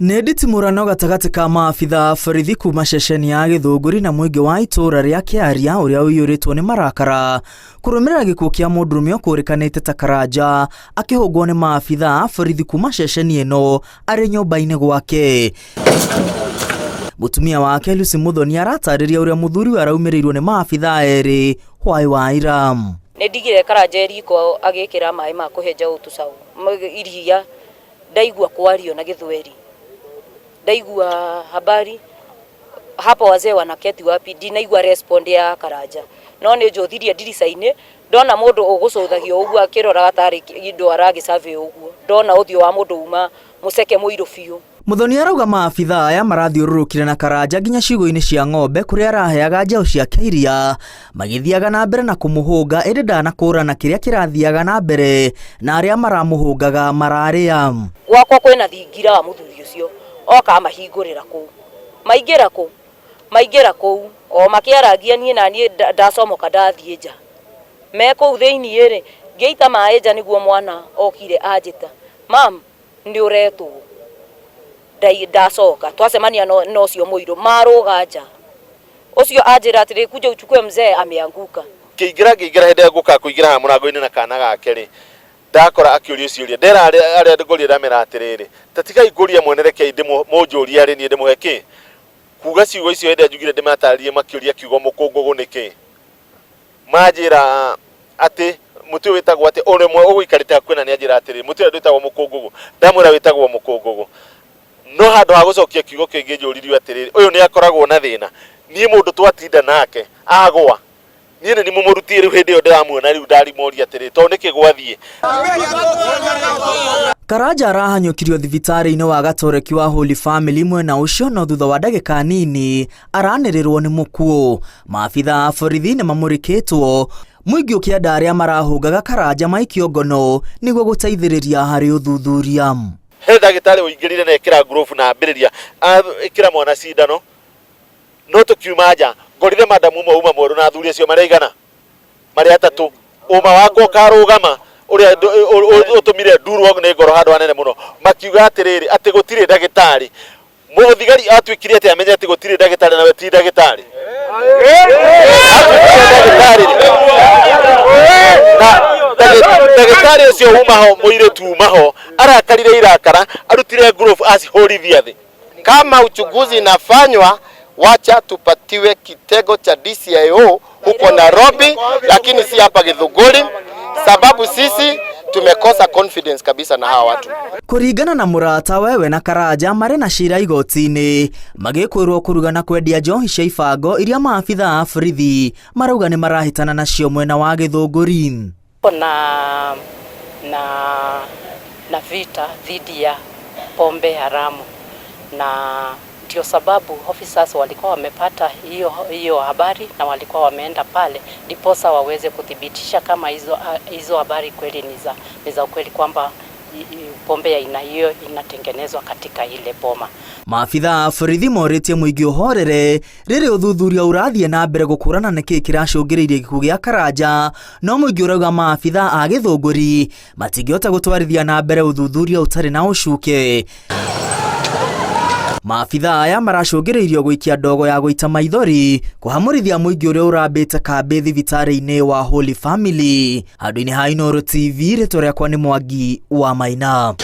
Nĩ nditimũrano gatagatĩ ka maabitha a borithi kuma ceceni ya Gĩthũngũri na mũingĩ wa itũũra rĩa Kĩaria ũrĩa ũiyũrĩtwo nĩ marakara kũrũmĩrĩra gĩkuũ kĩa mũndũrũme ũkũrĩkanĩte ta Karanja akĩhũngwo nĩ maabitha a borithi kuma ceceni ĩno arĩ nyũmba-inĩ gwake. Mũtumia wake Lucy Muthoni aratarĩria ũrĩa mũthuriwe araumĩrĩirwo nĩ maabitha erĩ hwaĩ wa ira. Nĩ ndigire Karanja e riko agĩkĩra maĩ ma kũhe njaũ tũcaũ iria ndaigua kwario na gĩthweri ndaigua habari hapo wazee wanaketi wapi ndinaigua respond ya Karanja no nĩ njũthirie ndirica-inĩ ndona mũndũ ũgũcũthagio ũguo akĩroraga tarĩ indo aragĩ survey ũguo ndona ũthiũ wa mũndũ uma mũceke mũirũ biũ. Muthoni arauga maabitha aya marathiũrũrũkire na Karanja nginya ciugũ-inĩ cia ng'ombe kũrĩa araheaga njaũ ciake iria magĩthiaga na mbere na kũmũhũnga ĩndĩ ndanakũrana kĩrĩa kĩrathiaga na mbere na arĩa maramũhũngaga mararĩa. Gwakwa kwĩna thingira wa mũthuri ũcio oka amahingũrĩra kũu maingĩra kũ maingĩra kũu o makĩarangia niĩ na niĩ ndacomoka ndathiĩ nja me kũu thĩiniĩ rĩ ngĩita maĩ nja nĩguo mwana okire anjĩta mam nĩ ũretwo ndacoka twacemania na ũcio mũirũ marũga nja ũcio anjĩra atĩrĩ kuja uchukue mzee ameanguka. Ngĩingĩra ngĩingĩra hĩndĩ ĩrĩa ngũka kũingĩra haha mũrango-inĩ na kana gake rĩ, ndakora akĩũrio ciũria ndera arĩa arĩa ngũria ndamera atĩrĩrĩ, ta tigai ngũria mwene rekei mũnjũrie arĩ niĩ ndĩmũhe kĩ? Kuga ciugo icio hĩndĩ ĩrĩa njugire ndĩmatarĩrie makĩũria kiugo mũkũngũgũ nĩ kĩ? Manjĩra atĩ mũtĩ ũyũ wĩtagwo atĩ ũrĩa ũmwe ũgũikarĩte hakuhĩ na niĩ anjĩra atĩrĩ, mũtĩ ũrĩa ndwĩtagwo mũkũngũgũ. Ndamwĩra wĩtagwo mũkũngũgũ. No handũ ha gũcokia kiugo kĩngĩ njũririo atĩrĩrĩ, ũyũ nĩ akoragwo na thĩna? Niĩ mũndũ twatinda nake agwa, niĩ nĩ niĩ mũmũrutie rĩu hĩndĩ ĩyo ndĩramuona rĩu ndarimũria atĩrĩrĩ, tondũ nĩkĩ gwathiĩ? Karanja arahanyũkirio thibitarĩ-inĩ wa Gatoreki wa Holy Family mwena ũcio no thutha wa ndagĩka nini aranĩrĩrwo nĩ mũkuũ. Maabitha a borithi nĩ mamũrĩkĩtwo mũingĩ ũkĩenda arĩa marahũngaga Karanja maikio ngono nĩguo gũteithĩrĩria harĩ ũthuthuria. He ndagĩtarĩ ũingĩrire na ekĩra glove na ambĩrĩria ĩkĩra mwana cindano no tũkiuma nja ngorire madam ũmwe uma mwerũ na athuri acio marĩ aigana marĩ atatũ ũma wakwa ũkarũgama ũrĩa ũtũmire ndurwo nĩ ngoro handũ hanene mũno makiuga atĩrĩrĩ atĩ gũtirĩ ndagĩtarĩ Mũthigari atuĩkire atĩ amenye atĩ gũtirĩ ndagĩtarĩ nawe ti ndagĩtarĩ. Atuĩkire ndagĩtarĩ rĩ. Na ndagĩtarĩ ũcio uma ho mũirĩtu uma ho arakarire irakara arutire glove acihũrithia thĩ. Kama uchunguzi inafanywa, wacha tupatiwe kitengo cha DCIO huko Nairobi, lakini si hapa Githunguri, sababu sisi tumekosa confidence kabisa na hawa watu. Kũringana na mũrata wewe na Karanja marĩ na cira igoti-inĩ magĩkwĩrwo kũruga na kwendia njohi cia ibango iria maabitha a borithi marauga nĩ marahĩtana nacio mwena wa Gĩthũngũri. Na, na, na vita dhidi ya pombe haramu na ndio sababu officers walikuwa wamepata hiyo hiyo habari na walikuwa wameenda pale ndiposa waweze kuthibitisha kama hizo hizo habari kweli ni za ukweli kwamba pombe ya aina hiyo inatengenezwa katika ile boma. Maabitha a borithi morĩtie mũingĩ ũhorere rĩrĩ ũthuthuria ũrathiĩ na mbere gũkũrana nĩkĩĩ kĩracũngĩrĩirie gĩkuũ gĩa Karanja, no mũingĩ ũrauga maabitha a Gĩthũngũri matingĩhota gũtwarithia na mbere ũthuthuria ũtarĩ na ũcuke. Maabitha aya maracũngĩrĩirio gũikia ndogo ya gũita maithori kũhamũrithia mũingĩ ũrĩa ũrambĩte kambĩ thibitarĩ-inĩ wa Holy Family. Handũ-inĩ ha Inooro TV, rĩtwa rĩakwa nĩ Mwangi wa Maina.